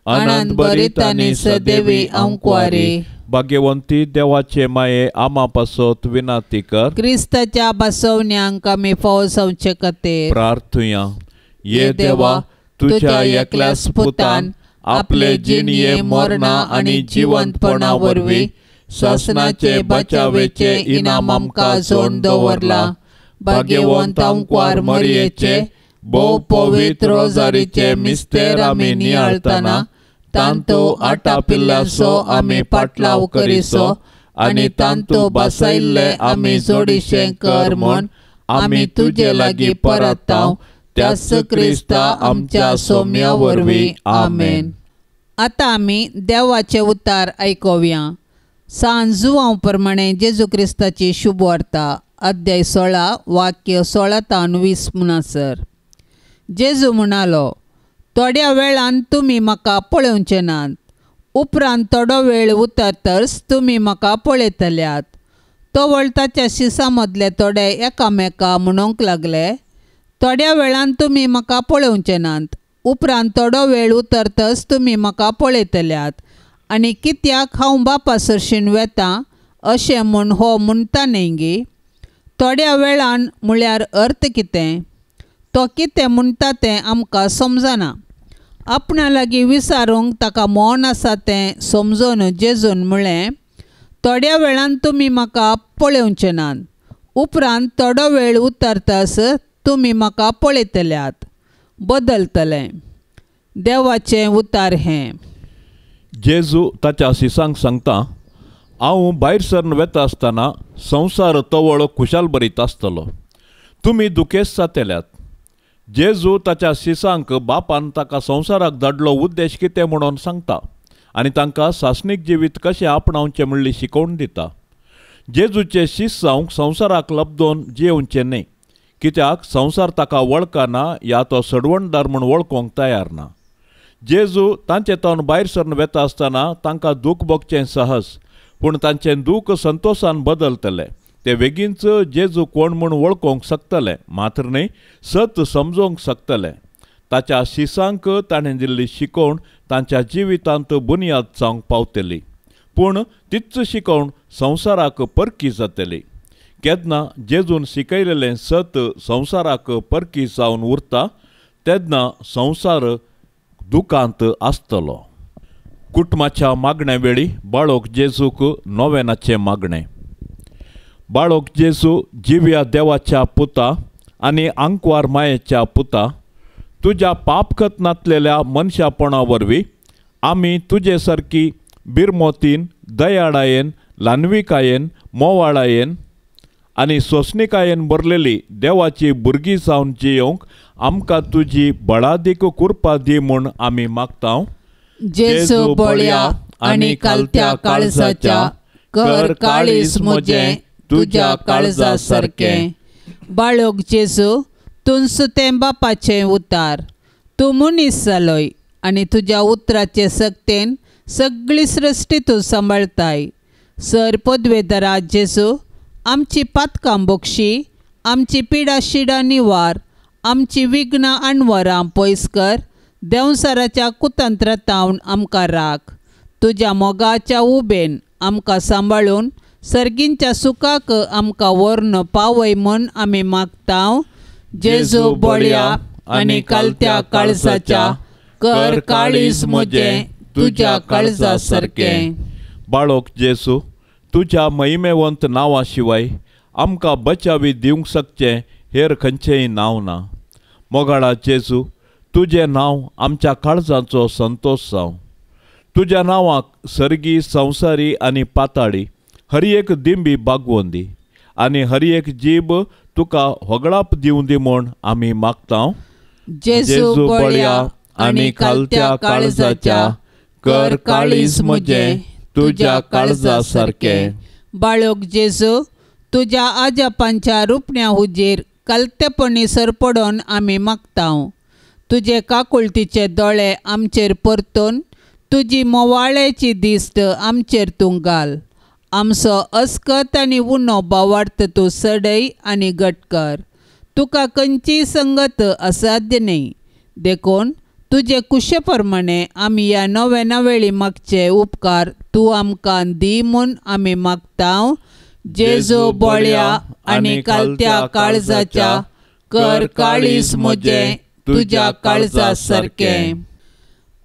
आनंद भरीत आनी सदैवी अंकवारी। भाग्यवंती देवाचे माये आमा पासत विनाती कर। क्रिस्ताच्या बसवण्यांक आमी फावो जावचे खातीर प्रार्थुया। ये देवा तुझ्या एकल्याच पुतान आपले जिणये मरणा आनी जिवंतपणा वरवीं सासनाचे बचावेचे इनाम आमकां जोडून दवरला। भाग्यवंत अंकवार मरयेचे भोव पवित्र रोजारीचे मिस्तेर आमी नियाळतना तांतू आटापिल्ल्याचो आमी पाटलाव करिसो आनी तांतू बसयल्ले आमी जोडीशें कर म्हूण आमी तुजे लागीं परताव त्याच क्रिस्ता आमच्या सोम्या वरवीं आमेन। आतां आमी देवाचे उतार आयकुया। सान जुवांव प्रमाणे जेजू क्रिस्ताची शुभवार्ता अध्याय 16 वाक्य 16 तावन 20 म्हणसर जेजू म्हणालो, थोड्या वेळान तुमी म्हाका पळोवचे नात, उपरांत थोडो वेळ उतरतच तुमी म्हाका पळयतल्यात। तवळ ताच्या शिसां मदले थोडे एकामेका म्हणूंक लागले, थोड्या वेळान तुमी म्हाका पळोवचे नात, उपरांत थोडो वेळ उतरतच तुमी म्हाका पळयतल्यात आनी कित्याक हांव बापा सरशीन वेता अशें म्हूण हो म्हणटा न्ही गी। थोड्या वेळान म्हळ्यार अर्थ कितें, तो कितें म्हणटा तें आमकां समजना। आपणा लागीं विचारूंक ताका मौन आसा तें समजून जेजून म्हळें, थोड्या वेळान तुमी म्हाका पळोवचे नात, उपरांत थोडो वेळ उतरतच तुमी म्हाका पळयतल्यात। बदलतलें देवाचें उतार हें। जेजू ताच्या शिसांक सांगता, हांव भायर सरन वेता आसतना संवसार तवळ खुशाल भरीत आसतलो, तुमी दुखेस्त जातल्यात। जेजू ताच्या शिसांक बापान ताका संवसाराक धाडलो उद्देश कितें म्हणून सांगता आनी तांकां सासणीक जिवीत कशें आपणावचें म्हणली शिकोवन दिता। जेजूचे शीस जावंक संवसाराक लब्दोवन जियेवचें न्हय, कित्याक संवसार ताका वळखना या तो सडवणदार म्हूण वळखूंक तयार ना. जेजू तांचे तावन भायर सरून वेता आसतना तांकां दूख भोगचें सहज, पूण तांचें दूख संतोशान बदलतलें. ते बेगीनच जेजू कोण म्हूण वळखूंक शकतले, मात्र न्हय सत समजोवंक शकतले. ताच्या शिसांक ताणें दिल्ली शिकवण तांच्या जिवितांत बुन्याद जावंक पावतली, पूण तीच शिकवण संवसाराक परकी जातली. केन्ना जेजून शिकयलेलें सत संवसाराक परकी जावन उरता तेन्ना संवसार दुखांत आसतलो. कुटुंबाच्या मागण्या वेळी बाळक जेजूक नोवेनाचें मागणें. बाळक जेजू जिव्या देवाच्या पुता आनी आंकवार मायेच्या पुता, तुज्या पापखत नातलेल्या मनशापणा वरवीं आमी तुजे सारकी बिरमोतीन, दयाळायेन, ल्हानविकायेन, मोवाळायेन आनी सोंसणिकायेन भरलेली देवाची भुरगीं जावन जियोवंक आमकां तुजी बळादीक कृपा दी म्हूण आमी मागता. जेजू बळया आनी कालत्या काळजाच्या, कर काळीज म्हजें तुज्या काळजा सारकें. बाळक जेजू, तूं तें बापाचें उतार, तूं मनीस जालोय आनी तुज्या उतराचे सक्तेन सगळी सृश्टी तूं सांबाळताय. सर पदवेदारा जेजू, आमची पातकां बोगशी, आमची पिडा शिडां निवार, आमची विघ्नां अणवरां पयस कर, देंवसाराच्या कुतंत्रातावन आमकां राख. तुज्या मोगाच्या उबेन आमकां सांबाळून सर्गींच्या सुखाक आमकां व्हरून पावय म्हूण आमी मागता. जेजू बळया आनी कालत्या काळजाच्या, कर काळीज म्हजें तुज्या काळजा सारकें. बाळक जेजू, तुज्या महिमेवंत नांवा शिवाय आमकां बचावी दिवंक शकचें हेर खंयचेंय नांव ना. मोगाळा जेजू, तुजें नांव आमच्या काळजाचो संतोश जावं. तुज्या नांवाक सर्गी, संवसारी आनी पाताळी हर एक दिंबी बागवोन दी आनी हर एक जीब तुका होगळाप दिवं दी म्हूण आमी मागता. जेजू बळया आनी कालत्या काळजाच्या, कर काळीज म्हजें तुज्या काळजा सारकें. बाळक जेजू, तुज्या आजापांच्या रुपण्या हुजीर कालतेपणी सरपडोन आमी मागता. तुजे काकुळतीचे दोळे आमचेर परतून तुजी मोवाळ्याची दिश्ट आमचेर तूं घाल. आमचो अस्कत आनी उणो बावार्थ तूं सडय आनी घट कर. तुका खंयचीय संगत असाध्य न्हय, देखून तुजे कुशे प्रमाणे आमी ह्या नव्या वेळी मागचे उपकार तूं आमकां दी म्हूण आमी मागता. जेजू बळया आनी कालत्या काळजाच्या, कर काळीज म्हजें तुज्या काळजा सारकें.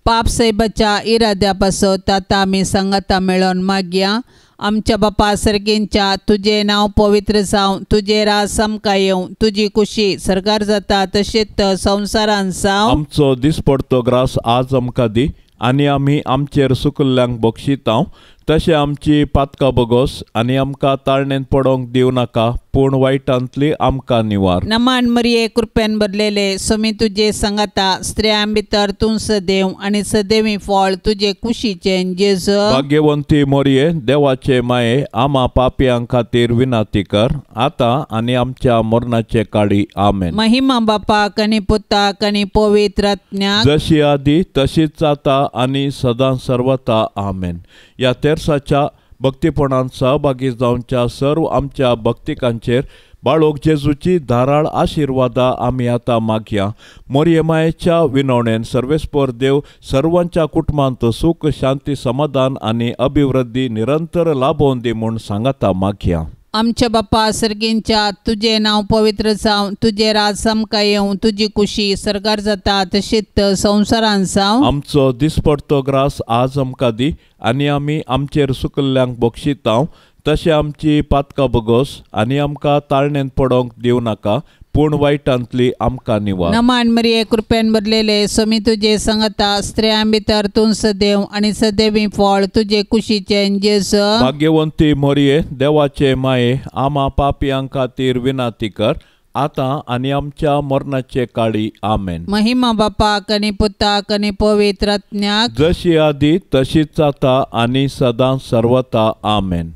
पाप साहेबाच्या इराद्या पासत आतां आमी सांगाता मेळोन मागया. आमच्या बापा सर्गींच्या, तुजें नांव पवित्र जावं, तुजें राज आमकां येवं, तुजी कुशी सरकार जाता तशेंच संवसारान जावं. आमचो दिसपडतो ग्रास आज आमकां दी आनी आमी आमचेर सुकल्ल्यांक बक्षितांव तशें आमची पातकां बगोस आनी आमकां ताळणेंत पडोवंक दिवं नाका, पूण वायटांतली आमकां निवार. नमान मरिये, कृपेन भरलेले, स्वामी तुजे सांगाता, स्त्रियां भितर तूं सदैव आनी सदैवी फळ तुजे कुशीचें जेजू. भाग्यवंती मोरये, देवाचे माये, आमा पापयां खातीर विनंती कर आतां आनी आमच्या मरणाचे काळी. आमेन. महिमा बापाक आनी पुताक आनी पवित्र आत्म्याक, जशी आदी तशीच आतां आनी सदां सर्वता. आमेन. ह्या तेर्साच्या भक्तीपणान सहभागी जावच्या सर्व आमच्या भक्तिकांचेर बाळोक जेजूची धाराळ आशिर्वादा आमी आतां मागया. मोरये मायेच्या विनवणेन सर्वेस्पर देव सर्वांच्या कुटुंबांत सुख, शांती, समाधान आनी अभिवृद्धी निरंतर लाभोवन दी म्हूण सांगाता मागया. आमच्या बापा सर्गींच्या, तुजें नांव पवित्र जावं, तुजें राज आमकां येवं, तुजी कुशी सरकार जाता तशीच संवसारान जावं. आमचो दिसपडतो ग्रास आज आमकां दी आनी आमी आमचेर सुकल्ल्यांक बक्षितांव तशें आमची पातकां बगोस आनी आमकां ताळणेंत पडोवंक दिवं नाका, पूण वायटांतली आमकां निवार. नमान मरिये, कृपेन भरलेले, स्वामी तुजे सांगाता, स्त्रियां भितर तूं सदैव आनी सदैवी फळ तुजे कुशीचें जेजू. भाग्यवंती मोरये, देवाचे माये, आमा पापयां खातीर विनंती कर आतां आनी आमच्या मरणाचे काळी. आमेन. महिमा बापाक आनी पुताक आनी पवित्र आत्म्याक, जशी आदी तशीच आतां आनी सदां सर्वता. आमेन.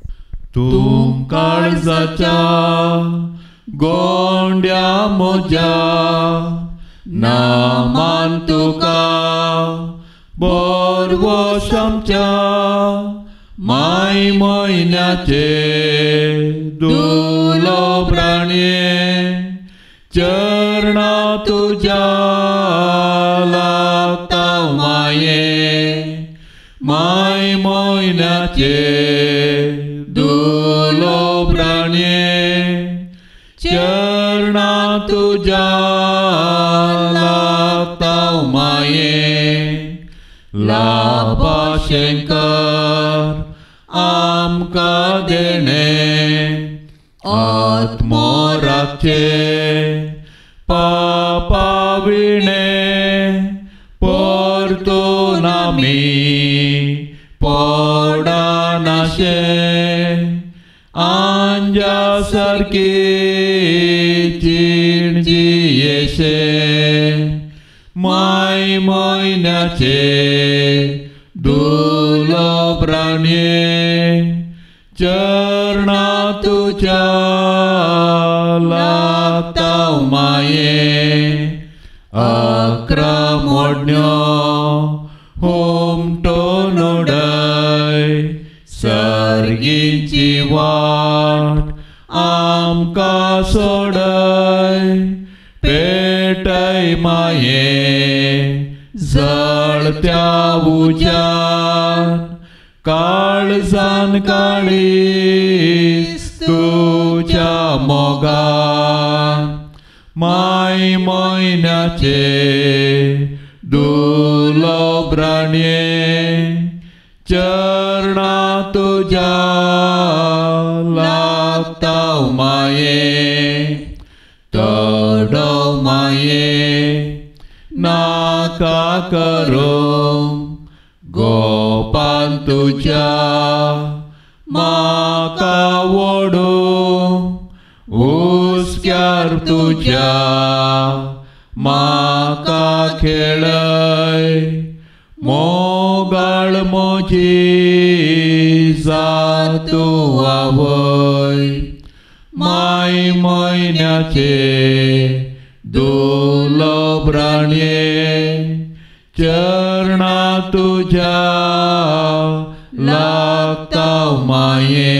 तूं काळजाच्या गोंड्या म्हज्या नामान तुका बोरवोश आमच्या माय म्हयन्याचे दुलो प्राणये चरणा तुज्या लागता माये माय म्हयन्याचे दुलो प्राणये चरणा तुज्या लागता माये लाभाशंकर आमकां देणें आत्मो राखचे पापा विणें परतून आमी पडनाशें आंजा सारकी जीण जियेशें माय म्हयन्याचे दुलो प्राणये चरणा तुज्या लागता माये अकरा मोडण्यो हुमटून उडय सर्गीची वाट आमकां सोडय पेटय माये जळत्या उज्यान काळजान काळीज तुज्या मोगान माय म्हयन्याचे दुलो प्राणये चरणा तुज्या लागता माये तडो माये नाका करूंक गोपान तुज्या म्हाका वोडूंक हुस्क्यार तुज्या म्हाका खेळय मोगाळ म्हजी जात तूं आवय माय म्हयन्याचे दुलो प्राणये चरणा तुज्या लागता माये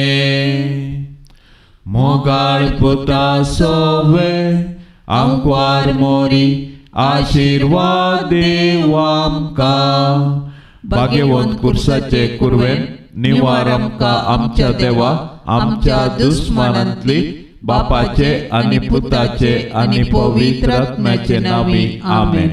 मोगाळ पुता सोवे आमक्वार मोरी आशिर्वाद देव आमकां भाग्यवंत कुर्साचे कुरवेन निवार आमकां आमच्या देवा आमच्या दुस्मानांतली बापाचे आनी पुताचे आनी पवित्र आत्म्याचे नांवी आमेन.